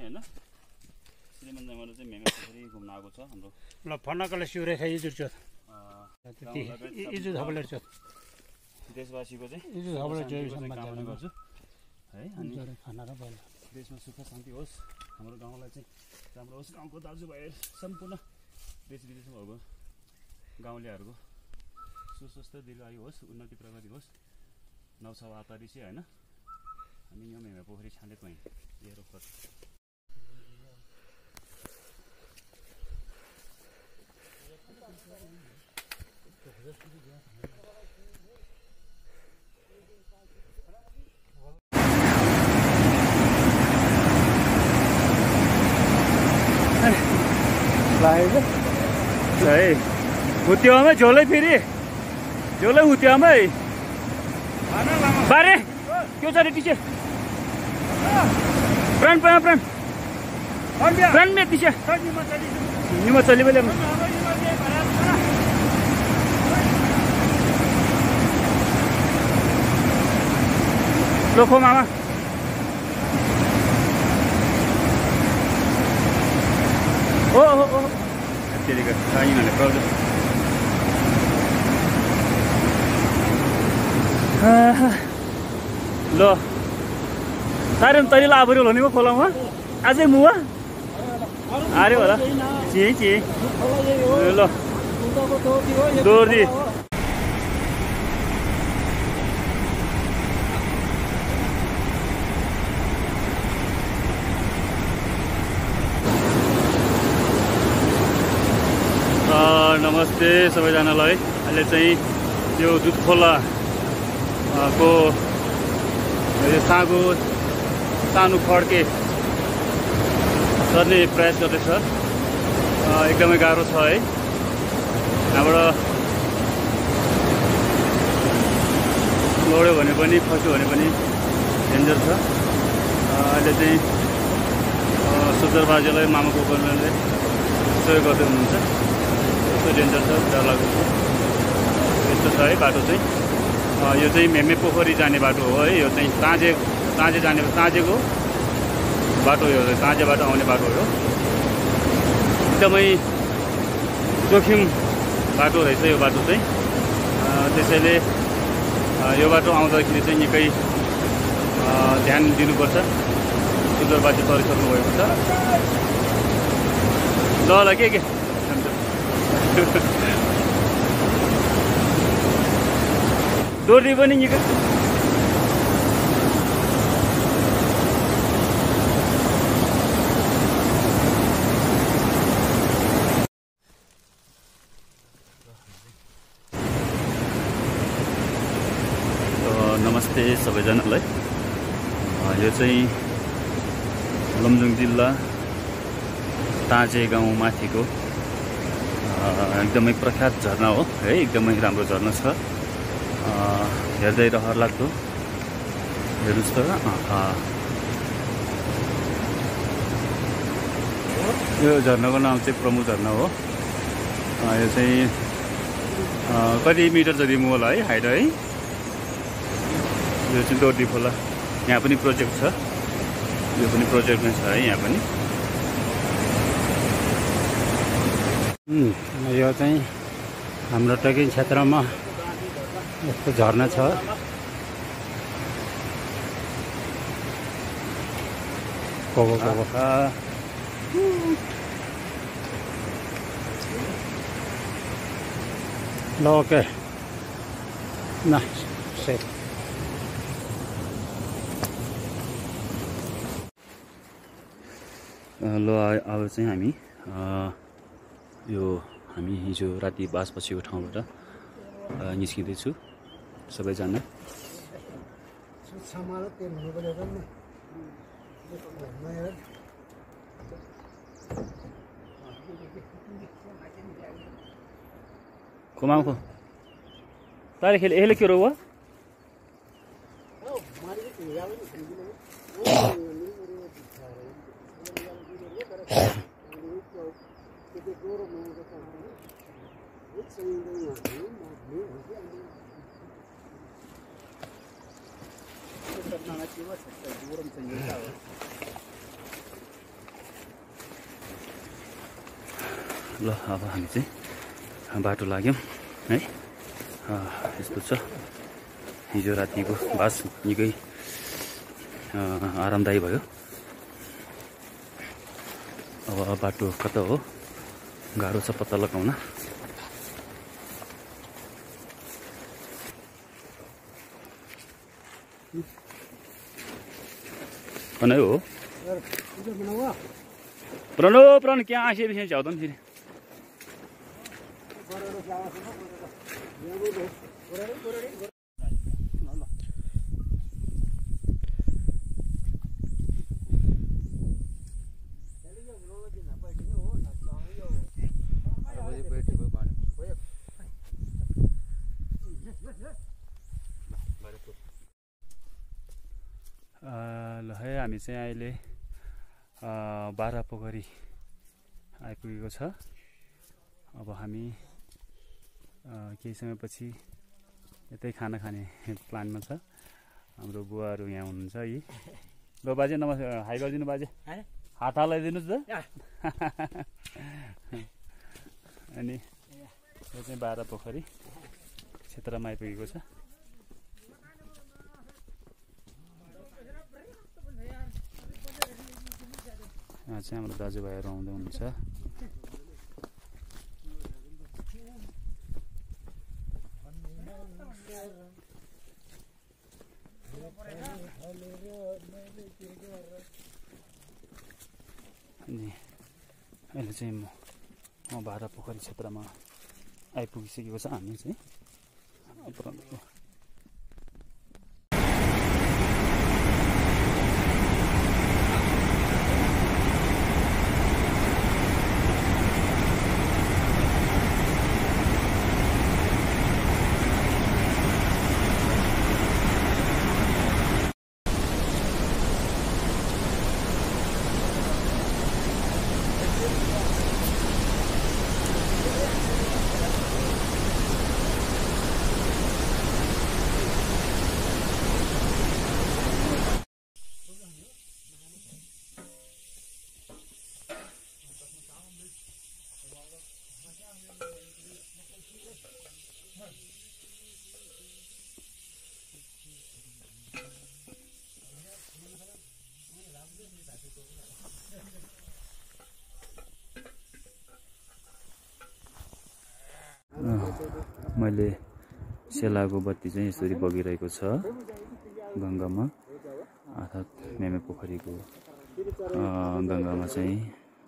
हैन श्रीमन्दिरबाट चाहिँ मेमे पोखरी घुम्न आएको छ हाम्रो ल फन्नकले सिउरे खाइ जुर्छ इजु थपले छ देशवासीको चाहिँ इजु थपले चाहिँ कामना गर्छु है अनि खाना र बल देशमा सुख शान्ति होस् हाम्रो गाउँलाई चाहिँ राम्रो होस् गाउँको दाजुभाइ सम्पूर्ण देश विदेशमा भएको गाउँलेहरूको सुस्वस्थ दीर्घायु होस् उन्नति प्रगति होस् नौसा वातावरण हैन हामी यो मेमे पोखरी छानेको हैन हेरो पर्छ है हुत्यामा झोलै फेरि झोलै हुत्यामा है बारे के छ रे टिचे प्राण प्राण प्राण प्राण में टिचे निमा चली बोले लोखो मामा ओ ओ ओ तेरी का साइन वाले प्रॉब्लम लो सारे तरी लाभरी होने को खोला हुआ आज मुआ अरे वाला ची लो दूर दी नमस्ते सबैजनालाई अहिले चाहिँ यो दुधखोला को सागो सानो खड्के सर्ने प्रयास गर्दैछ एकदमै गाह्रो छ है यहाँबाट लड्यो भने पनि खस्यो भने पनि डेन्जर छ अहिले चाहिँ सुन्दर बाजेलाई मामाको गर्नेले सहयोग गर्दै हुनुहुन्छ यस्तो डेन्जर छ डर लाग्दो छ यस्तो छ है बाटो चाहिँ यो चाहिँ मेमे पोखरी जाने बाटो हो है यो चाहिँ ताँजे जाने ताँजेको बाटो हो ताँजेबाट आउने बाटो हो एकदमै जोखिम बाटो रहेछ यो बाटो चाहिँ त्यसैले यो बाटो आउँदाखेरि चाहिँ निकै ध्यान दिनुपर्छ सुन्दर बाजे तरिसक्नु भएको छ ल के डोरी पनि निकै नमस्ते सबैजनालाई यो चाहिँ लमजुङ जिल्ला ताँजे गाउँ माथिको एकदमै प्रख्यात झरना हो है एकदमै राम्रो झरना छ हेर्दै रहर लाग्दो हेर्नुहोस् त यो झरनाको नाम चाहिँ प्रमुख झरना हो यो चाहिँ कति मिटर जति मोल है हाइट है यो चाहिँ दोर्दी खोला यहाँ पनि प्रोजेक्ट छ यो पनि प्रोजेक्टमै छ है यहाँ पनि यो चाहिँ हाम्रो ट्रेकिङ क्षेत्रमा यस्तो झरना छ ल ओके न सेफ ल अब चाहिँ हामी यो हामी हिजो राति बास बसेको ठाउँबाट निस्किँदैछु सबैजना खोमाको तारे खेल एले के रोवा ल अब हामी चाहिँ बाटो लाग्यौँ है। यस्तो छ, हिजो रातिको बास निकै आरामदायी भयो। अब बाटो कता हो गाह्रो छ पत्ता लगाउन। कनै हो प्रण क्या आसे विषय जाउँदा पनि फेरि ल है हामी चाहिँ अहिले बाह्रपोखरी आइपुगेको छ। अब हामी केही समयपछि यतै खाना खाने प्लानमा छ। हाम्रो बुवाहरू यहाँ हुनुहुन्छ। यी ल बाजे नमस्ते हाई गरिदिनु बाजे, हात हालाइदिनुहोस् त। अनि यो चाहिँ बाह्रपोखरी क्षेत्रमा आइपुगेको छ। यहाँ चाहिँ हाम्रो दाजुभाइहरू आउँदै हुनुहुन्छ। अनि अहिले चाहिँ म बाह्रपोखरी क्षेत्रमा आइपुगिसकेको छ। हामी चाहिँ मैले सेलाको बत्ती चाहिँ यसरी बगिरहेको छ गङ्गामा, अर्थात् मेमे पोखरीको गङ्गामा चाहिँ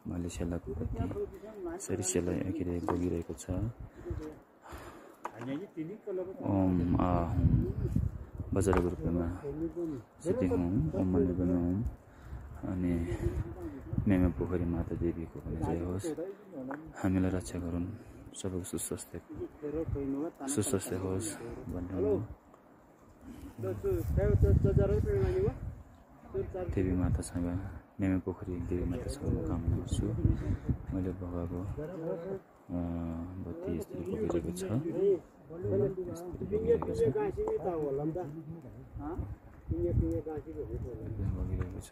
मैले सेलाको बत्ती यसरी के अरे बगिरहेको छ। ओम आहम बजारको रूपमा सिद्धि होम ओम मन्दिरमा होम। अनि मेमे पोखरी माता देवीको पनि जय होस्, हामीलाई रक्षा गरून्, सबैको सुस्वास्थ्य होस् भनेर देवी मातासँग मेमे पोखरी देवी मातासँग म कामना गर्छु। मैले भगवाको बत्ती यस्तरी बगिरहेको छ। बगिरहेको छ।